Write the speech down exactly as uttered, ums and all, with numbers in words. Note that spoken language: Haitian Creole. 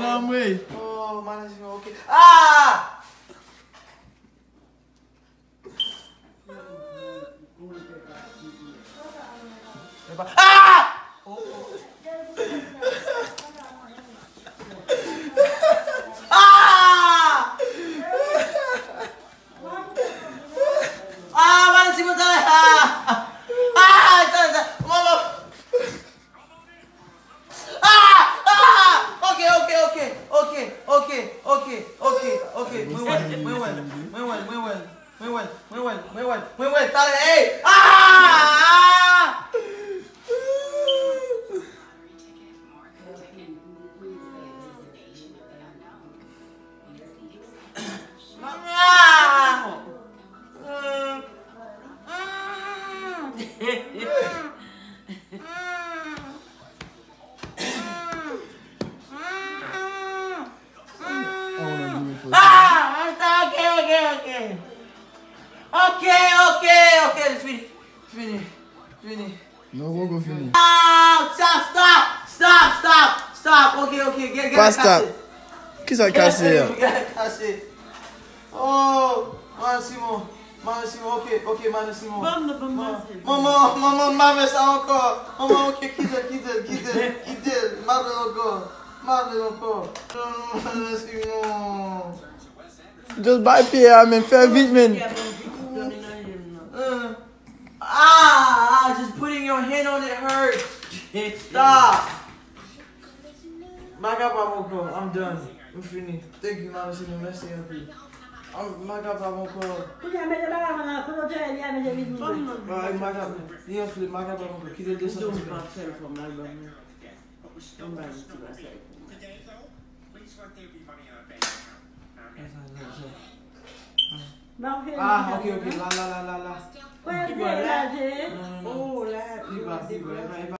Anmwey. Oh, Madan Simon, ok. Ah! Ah! Oh, oh. Ah! Ah, Madan Simon, talè. Ah! Ah, talè, talè. Mama. Ah! Ah! Ok, ok, ok. Mwen wè, mwen wè, mwen wè, mwen wè, mwen wè, mwen wè, mwen wè, mwen wè, mwen wè, talè, hey! Ah! Ah! Mm. Mm. Mm. Ah, ok, ok, ok. Ok, ok, ok, fini. Fini. Fini. Non, poko fini. Ah, stop, stop, stop, stop, stop. Ok, ok, gade, gade. Pa stop. Kisa kase a? Gade kase. Oh, Madan Simon. Madan Simon, ok, ok, Madan Simon. Ban m nan, ban m. Manman, manman, m pa fè sa ankò. Manman, ok, kite l, kite l, kite l, kite l. M pa fè l ankò. M pa fè l ankò. Non, non, Madan Simon. Just bay pye a, men. Fè vit, men. Ah, ah, just putting your hand on it hurts. Stop. M pa kapab ankò. I'm done. M fini. Thank you, Madan Simon. Mèsi anpil. M pa kapab ankò. Kounye a, mete bagay mwen nan, kote w te ye a, mete vin mwen. Ay, m pa kapab. Li anfle, m pa kapab ankò. Kite l desann ti pè. M pa fè l fò m nan album nan. M ba li ti bagay pou mwen. Ah, ok, ok, la, la, la, la, la. Li ba, li ba, li ba.